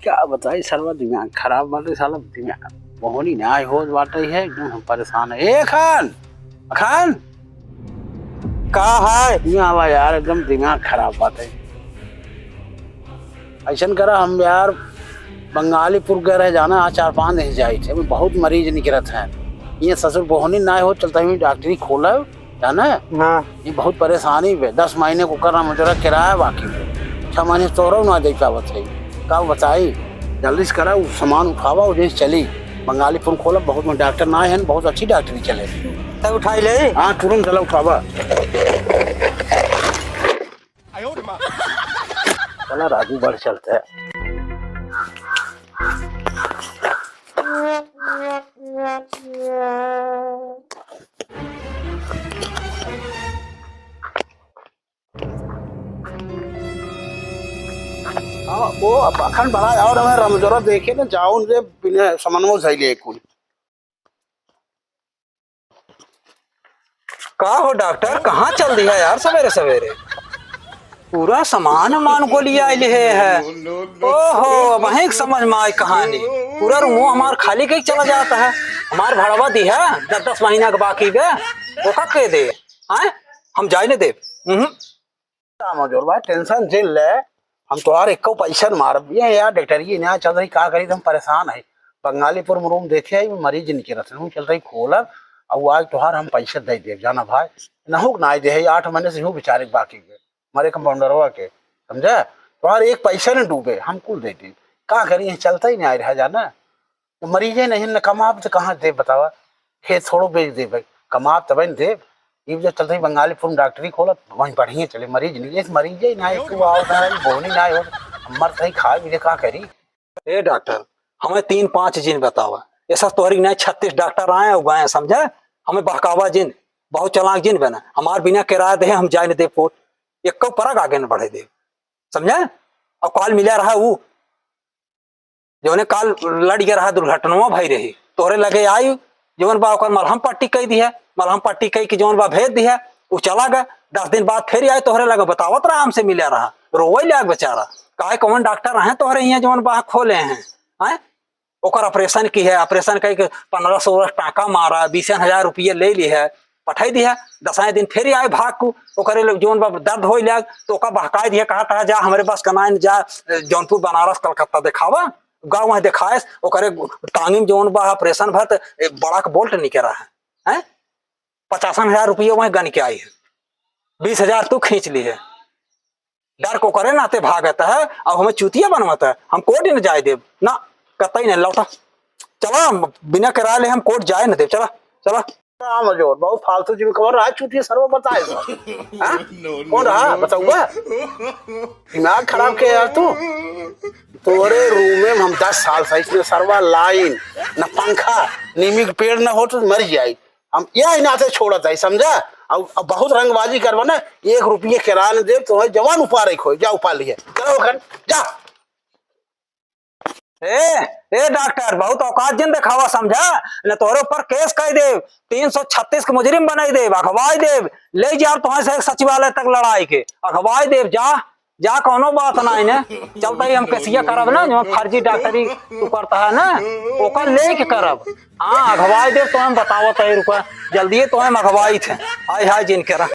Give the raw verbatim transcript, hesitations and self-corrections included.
का बताई, सरवा दिमाग खराब बाटे, साला दिमाग मोहनी नाय होत बाटे है, एकदम हम परेशान है। ए खान, खान, का है? यहाँ आवा यार, एकदम दिमाग खराब बाटे। ऐसन करा, हम यार बंगालीपुर गए रहे जाना, आज चार पाँच दिन जाई थे, बहुत मरीज निकलत है। ये ससुर बोहनी नाय हो, चलता ही डॉक्टरी खोलब, जाना? हाँ। ये बहुत परेशानी बे, दस महीने को करना मुझे किराया बाकी बे, छह महीने से तोहरो ना दे पावत है, का बताई? जल्दी से करा, उ सामान उठावा, उ जैसे चली बंगालीपुर खोलब, बहुत में डॉक्टर ना है, बहुत अच्छी डॉक्टरी चले। तब उठाई ले। हाँ, तुरंत चला उठावा। चला राजू, बढ़ चलते हैं। हाँ, वो अब अखन बना और हमें रमजोरा देखे ना, जाओ उनसे बिना समन्वय सही ले कुल। का हो डॉक्टर, कहाँ चल दिया यार सवेरे सवेरे? पूरा सामान वामान गोलिया लिहे है। ओहो, अब वहीं समझ में आई कहानी। पूरा रूमो हमार खाली कई चला जाता है। हमार भड़वा दिहा दस दस महीना के बाकी बे, ओका के दे। आए, हम जाए न देब। हम्म। राम जोर भाई, टेंशन जिन ले, हम तोहार एको पैसा न मारब। ये यार डॉक्टर, ये ना चल रही, का करी, हम परेशान है। बंगालीपुर में रूम देखे है, मरीज निकलत है, हम चल रही खोलब, और आज तोहार हम पैसा दे देब, जाना भाई। नहुक ना दे है, आठ महीने से हूँ बेचारे के बाकी के, हमारे कंपाउंडरवा के, समझा? तोहार एक पैसा न डूबे, हम कुल दे देब। का करी, ये चलता ही नहीं आ रहा, जाना। तो मरीजे नहीं न कमाब तो कहाँ देब बतावा? खेत थोड़ो बेच देब, कमाब तबे न देब। ई जो चलते ही बंगालीपुर में डॉक्टरी खोलत, वहीं बढ़िया चले, मरीज नहीं, एक मरीजे ही ना, एक तो आओ ना, बोनी ना हो, मर सही खाए, मुझे का करी? ए डॉक्टर, हमें तीन पाँच जिन बतावा, ऐसा तोहरी नहीं छत्तीस डॉक्टर आए और गए, समझा? हमें बहकावा जिन, बहुत चालाक जिन बना, हमार बिना किराया दे हम जाए न दे कोर्ट, एक परग आगे न बढ़े दे, समझा? और काल मिला रहा वो जौने काल लड़ गया रहा, दुर्घटनवा भई रही, तोहरे लगे आई, जौन बा ओकर मलहम पट्टी कई दिहे, मलहम पट्टी कई के जौन बा भेज दिहे, उ चला गए। दस दिन बाद फिर आए तोहरे लगे, बतावत रहा, हमसे मिला रहा, रोवे लाग बेचारा, काहे कौन डॉक्टर रहे तोहरे हियाँ जौन बा खोले हैं, हैं? ओकर ऑपरेशन की है, ऑपरेशन कई के पन्द्रह सोलह टाका मारा, बीस हजार रुपये ले ली है, पठाई दिहे। दसाए दिन फिर आए भाग को, ओकरे लोग जौन बा दर्द होई लाग, तो ओका बहकाई दिहे, कहा था, "जा, हमरे बस का नाइन, जा, ए, जौनपुर, बनारस, कलकत्ता देखावा।" गाँव वहाँ देखाएस, ओकरे टांगी में जौन बा ऑपरेशन भर, त, ए, बड़ा के बोल्ट निकल रहा है, हैं? पचासन हजार रुपये वहीं गन के आई है, बीस हजार तू खींच ली है। डर को करे नाते भागत है, अब हमें चूतिया बनवत है, हम कोर्ट न जाए देब ना, कतई नहीं लौटा। चला, बिना किराया ले हम कोर्ट जाए न देब, चला, चला। राम जोर, बहुत फालतू जिम कवर रहा, चूतिया सरवा बताए बा। हाँ? कौन रहा? बताऊंगा। दिमाग खराब के यार तू। तोरे रूम में हम दस साल से, इसमें सरवा लाइन, न पंखा, नीमी के पेड़ न हो तो मर जाए। हम यही नाते छोड़त है, समझा? अब, अब बहुत रंगबाजी करबा ना, एक रुपये किराया न देब, तो है जवान उपा रही खोए, जा उपा लिए, चलो ओखन, जा। ए, ए डॉक्टर, बहुत औकात जिन देखावा, समझा? न तोहरे ऊपर केस कर देब, तीन सौ छत्तीस के मुजरिम बनाई देब, अखबाई देब, ले जाओ तोहे से सचिवालय तक लड़ाई के, अखबाई देब, जा, जा, कौनो बात ना है ना। चलता ही हम केसिया करब ना, जो फर्जी डॉक्टरी तू करता है ना, ओकर लेके करब। हाँ, अखबाई देब तो हम बतावत है, रुका, जल्दिए तो हम अखबाई थे। हाय हाय जिन करा।